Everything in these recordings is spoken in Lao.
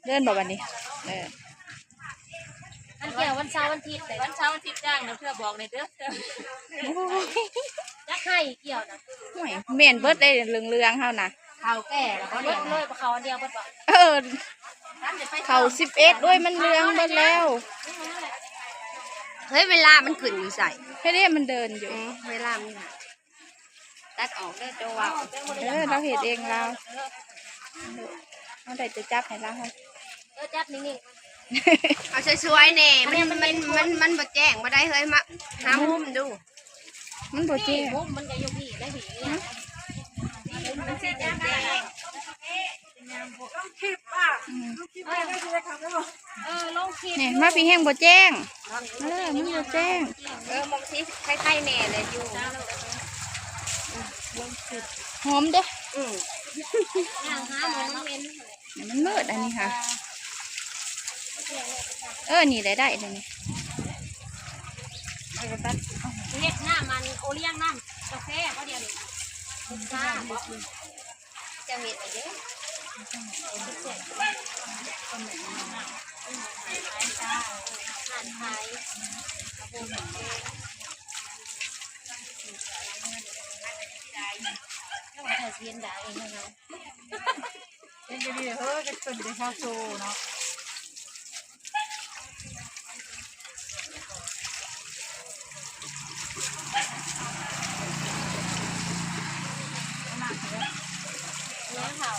ເດີນບໍ່ບັດນີ້? ເອີ ອັນກ່ຽວວັນເສົາວັນອາທິດເດ້ ວັນເສົາວັນອາທິດຈ້າງນະ ເພື່ອບອກແດ່ເດີ. ໂອ້ຍ ຈັກໃຫ້ກ່ຽວນະ ໂອ້ຍ ແມ່ນເບິດເດ້ ເຫຼືອງໆເຮົານະ ເຂົາແກ່ແລ້ວ ເບິດເລີຍ ເຂົາອັນດຽວເບິດບໍ່? ເອີ ເຂົາສິບເອັດ ໂອ້ຍ ມັນເຫຼືອງເບິດແລ້ວ. ເຮີ້ຍ ເວລາມັນຂຶ້ນຢູ່ໃສ? ເຮັດໃຫ້ມັນເດີນຢູ່ ອືມ ເວລາມັນ ຕັດອອກເດີ ໂຈເວົ້າ ເອີ ລາວເຮັດເອງລາວ ເຮົາໄດ້ແຕ່ຈັບໃຫ້ລາວ ເອີ ຈັບນີ້ໆ ເອົາສວຍໆແດ່ ມັນ ມັນ ມັນ ມັນບໍ່ແຈ້ງບໍ່ໄດ້ເຮີ້ຍ ມາຫາມຸມດູ ມັນບໍ່ແຈ້ງ ມຸມມັນກໍຢູ່ພີ້ໄດ້ພີ້ ມັນຊິແຈ້ງ ອືມ ເອີ ລົງຄລິບ ນີ້ມາພີ້ແຮ່ງບໍ່ແຈ້ງ ເອີ ມັນບໍ່ແຈ້ງ ເອີ ມັນຊິໄຄໆແດ່ແຫຼະຢູ່ ອືມ ລົງຄລິບ ຫອມເດ້ ອືມ ຍ່າງຫາໝໍນ້ອງເມັນ ນີ້ມັນມືດອັນນີ້ຄ່ະ ເອີ ນີ້ໄດ້ ໄດ້ແລ້ວນີ້ ເຮັດນ້ຳມັນໂອລ້ຽງ ນ້ຳກາແຟບໍ່ດຽວນີ້ ເຮັດຊາບໍ່? ເຈົ້າເຮັດແລ້ວເດ້ ຮ້ານຂາຍ ເຈົ້າເຮັດໄດ້ເອງເນາະ ເຮັດດີໆເຮີ້ຍ ເປັນແຕ່ຊາວໂຊເນາະ. ແລ້ວເຮົາ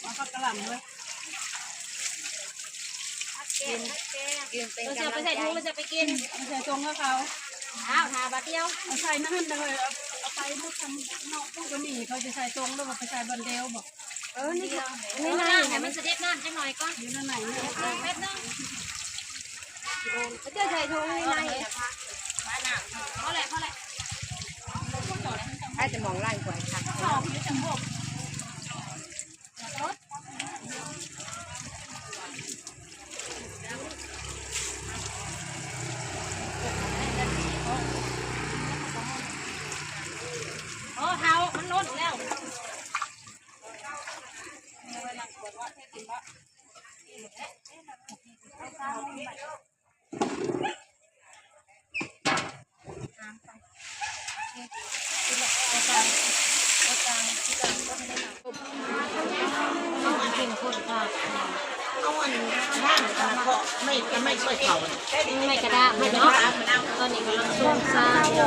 ເອົາຜັກກະຫຼ່ຳເລີຍ ກິນ ກິນເປັນ ເອົາໃສ່ ໃສ່ຖົງ ໃສ່ໄປກິນ ໃສ່ຖົງໃຫ້ເຂົາ ອ້າວ ຖ້າບາດດຽວ ເອົາໃສ່ນັ້ນຫັ້ນເລີຍ ເອົາ ເອົາໄປໝົດທາງນອກ ພວກນີ້ເຂົາຊິໃສ່ຖົງ ຫຼືວ່າໄປໃສ່ບ່ອນດຽວບໍ? ເອີ ໃນ ໃນ ໃນ ໃຫ້ມັນສະເດັດນ້ຳຈັກໜ່ອຍກ່ອນ ຢູ່ໃນ ເອີ ແປັບໜຶ່ງ ເຈົ້າໃສ່ຖົງໃນ ພໍແລ້ວ ພໍແລ້ວ ໃຫ້ແຕ່ມອງລ້າງຖ້ວຍ ໂອ້ ເຖົ້າ ມັນລົ້ນແລ້ວ. ເອົາອັນນັ້ນ ເອົາອັນເຄາະໄມ້ ໄມ້ຊ່ອຍເຂົາ ໄມ້ກະດານເນາະ ຕອນນີ້ກຳລັງຊົງຊາ ໂອ້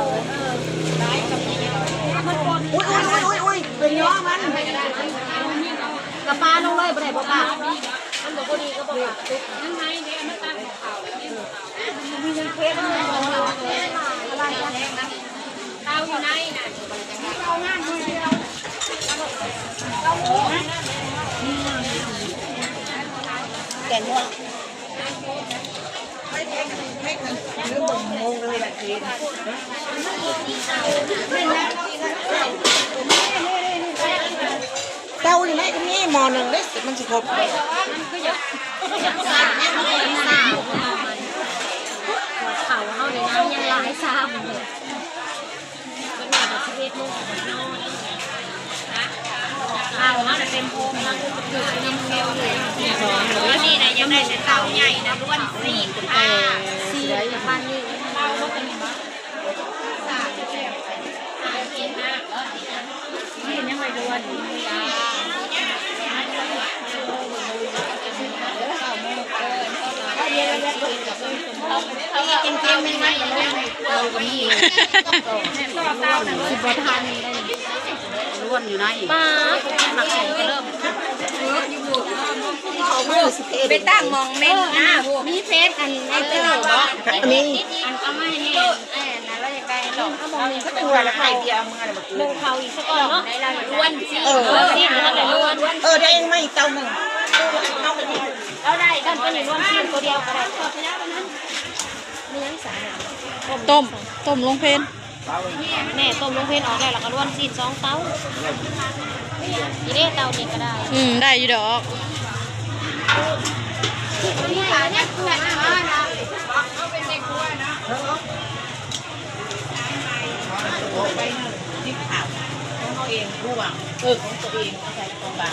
ຍ ໂອ້ຍ ໂອ້ຍ ໂອ້ຍ ເປັນຍ້ອນມັນ ກະປາລົງເລີຍ ບໍ່ໄດ້ບໍ່ປາ ມັນບໍ່ພໍດີກໍບໍ່ປາ ເຕົາຢູ່ໃນນັ້ນ ແກງຫົວ ເຕົາຢູ່ໃນກໍມີໝໍ້ໜຶ່ງເດ້ ມັນຊິຄົບ ເຂົາເຮົານີ້ນະ ຍັງຫຼາຍຊ້ຳເລີຍ ເພິ່ນວ່າສິບເອັດໂມງກໍນອນ ເຮົານະເຕັມໂຮງ ເຮົາຄືນອນຢູ່ ອັນນີ້ນະ ຢາກໄດ້ແຕ່ເຕົາໃຫຍ່ນະ ລ້ວນຊີນ ຊີນປານນີ້. ລ້ວນຢູ່ໃນ ປ້າ ໄປຕັ້ງໝ່ອງເມັນນະ ມີເຟສອັນໄອ້ເຕີບໍ່? ມີ ອັນເອົາມາໃຫ້ແນ່ ອັນນັ້ນລະຢາກໄດ້ດອກ ເອົາໝ່ອງເມັນ ເອົາໄຂ່ເດຍ ເອົາເມືອລະ ໜຶ່ງເຂົ້າອີກສະກ່ອນເນາະ ລ້ວນຊີ້ນ ເອີ ຊີ້ນ ລ້ວນ ເອີ ໄດ້ມາອີກເຕົາໜຶ່ງ ເອົາໄດ້ ກັນຕົວນີ້ລ້ວນຊີ້ນຕົວດຽວກໍໄດ້ ຕົ້ມ ຕົ້ມລົງເພນ ແມ່ຕົ້ມລົງເພນອອກແລ້ວ ແລ້ວກໍລ້ວນຊີ້ນສອງເຕົາ ນີ້ເດ້ເຕົານີ້ກໍໄດ້ ອືມ ໄດ້ຢູ່ດອກ ຂອງເຮົາເອງ ເອີ ຂອງຕົວເອງ ເຮົາໃສ່ຂອງບາງ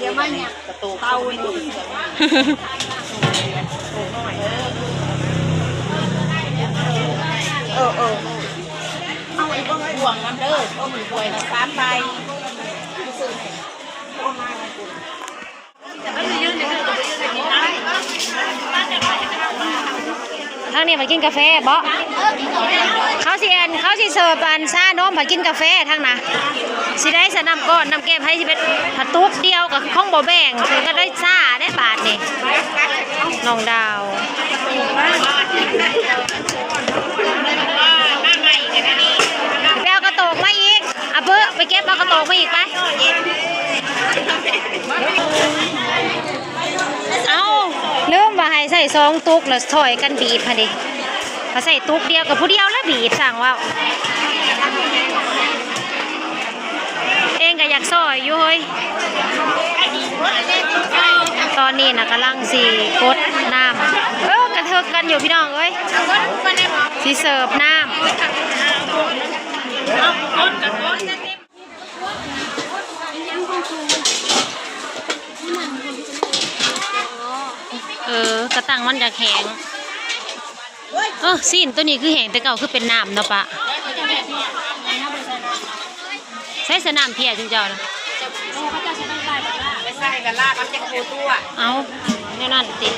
ດຽວມາຫຍັງ ກະໂຕກເຕົານີ້ ເອີ ເອີ ເອົາໄອ້ບ່ວງນຳເດີ ເອົາຖ້ວຍລະສາມໃບ. ທາງນີ້ມາກິນກາແຟບໍ? ເຂົາຊິອັນ ເຂົາຊິເສີບອັນຊານົມ ໃຫ້ກິນກາແຟທາງນະ ຊິໄດ້ຊະນ້ຳກ້ອນ ນ້ຳແກ້ວ ໃຜຊິເປັນ ຖ້າຕຸກດຽວກໍຄົງບໍ່ແບ່ງ ຄືກໍໄດ້ຊາໄດ້ບາດນີ້ ນ້ອງດາວ. ໄປເອົາກະໂຕກມາອີກ ອາເບີ ໄປເກັບເອົາກະໂຕກມາອີກໄປ. ເອົ້າ ລືມວ່າໃຫ້ໃສ່ສອງຕຸກ ລະຊ່ອຍກັນບີບຫັ້ນເດ ຖ້າໃສ່ຕຸກດຽວກໍຜູ້ດຽວລະບີບ ຊ່າງເວົ້າ. ເອງກໍຢາກຊ່ອຍຢູ່ເຮີ້ຍ. ຕອນນີ້ນະກຳລັງຊິກົດນ້ຳ ເອີ ກະເຖິກກັນຢູ່ພີ່ນ້ອງເອີຍ ຊິເສີບນ້ຳ. ເອີ ກະຕັ້ງມັນຢາກແຫ້ງ. ເອີ ຊີ້ນໂຕນີ້ຄືແຫ້ງແຕ່ເກົ່າ ຄືເປັນນ້ຳເນາະປະ. ໃສສະນ້ຳເພຍຊຸມເຈົ້ານະ? ໄປໃສ່ກະລາບ ເອົາແຈກໂຄຕົວະ ເອົາ ແນວນັ້ນຕິ.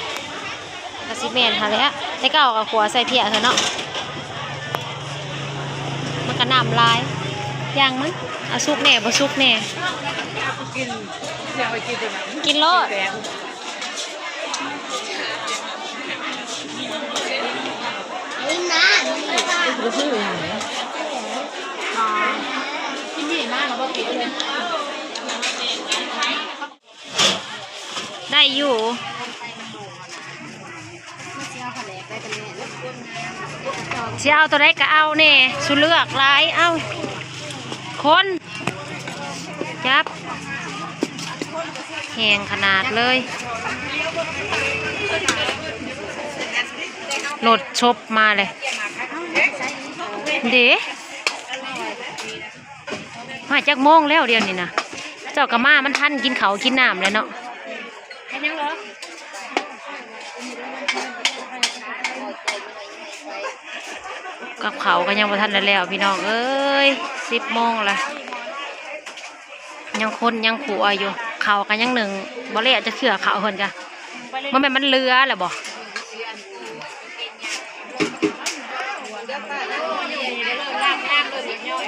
ກະຊິແມ່ນຫັ້ນແຫຼະ ແຕ່ເກົ່າກະຂົ້ວໃສ່ເພຍເທື່ອເນາະ. ມັນກະນ້ຳຫຼາຍ ຢ່າງມັນ ເອົາສຸກແດ່ ບໍ່ສຸກແດ່ ກິນໂລດ. ໄດ້ຢູ່ ຊິເອົາໂຕໃດກະເອົາແດ່ ສຸເລືອກຫຼາຍ. ເອົ້າ ຄົນ ຈັບ ແຮງຂະໜາດເລີຍ ລົດສົບມາເລີຍເດ. ມາຈັກໂມງແລ້ວດຽວນີ້ນະ? ເຈົ້າກໍມາ ມັນທັນກິນເຂົ້າກິນນ້ຳແລ້ວເນາະ. ກັບເຂົ້າກໍຍັງບໍ່ທັນໄດ້ແລ້ວ ພີ່ນ້ອງເອີຍ ສິບໂມງລະ ຍັງຄົນຍັງຂົ້ວຢູ່ ເຂົ້າກໍຍັງໜຶ້ງບໍ່ແລ້ວຈັກເທື່ອ ເຂົ້າເພິ່ນກະ ບໍ່ແມ່ນມັນເຫຼືອແລ້ວບໍ?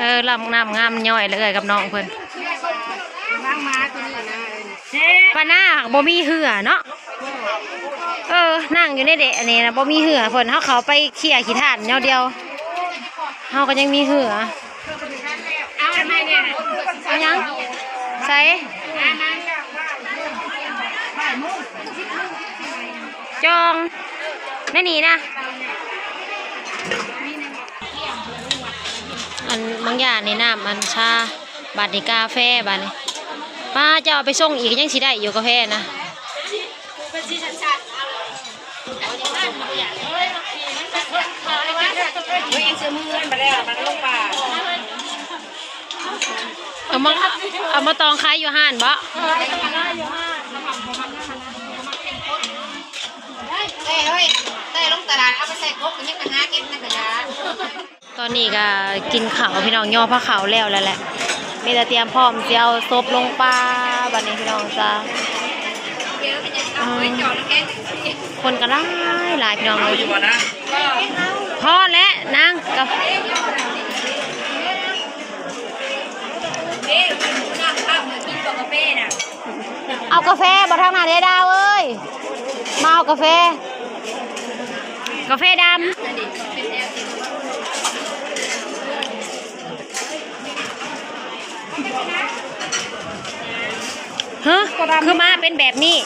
ເອີ ລຳນ້ຳງາມ ຍ້ອຍແລ້ວເອື້ອຍກັບນ້ອງເພິ່ນ. ປານາບໍ່ມີເຫື່ອເນາະ. ເອີ ນັ່ງຢູ່ໃນແດະອັນນີ້ນະ ບໍ່ມີເຫື່ອເພິ່ນ. ເຮົາເຂົ້າໄປເຄຍຂີ້ທ່ານແນວດຽວ ເຮົາກໍຍັງມີເຫື່ອ. ເອົາອັນໃໝ່ແດ່ ເອົາຫຍັງ? ໃສ? ຈອງ ໃນນີ້ນະ ອັນບາງຢ່າງນີ້ ນ້ຳ ອັນຊາ ບາດນີ້ກາແຟ ບາດນີ້ ປ້າ ເຈົ້າເອົາໄປສົ່ງອີກ ຍັງຊິໄດ້ຢູ່ກາແຟນະ. ເອົາມາ ເອົາມາຕອງຂາຍຢູ່ຮ້ານບໍ? ເອີ ເອີຍ ໄດ້ລົງຕະຫຼາດ ເອົາໄປໃສ່ກົບ ກໍຍັງໄປຫາເກັບໃນຂະຫຍະ. ຕອນນີ້ກໍກິນເຂົ້າ ພີ່ນ້ອງ ຍໍພາເຂົ້າແລ້ວແລ້ວແຫຼະ ມີແຕ່ຕຽມພ້ອມຊິເອົາສົບລົງປ່າ ບາດນີ້ ພີ່ນ້ອງຈ້າ. ອືມ ຄົນກໍຫຼາຍຫຼາຍ ພີ່ນ້ອງເອີຍ. ພໍແລ້ວນາງ ກະ ເອົາກາແຟບໍ່ທາງນັ້ນເດ້ດາວເອີຍ? ມາເອົາກາແຟ ກາແຟດຳ. ຮະ ຄືມາເປັນແບບນີ້?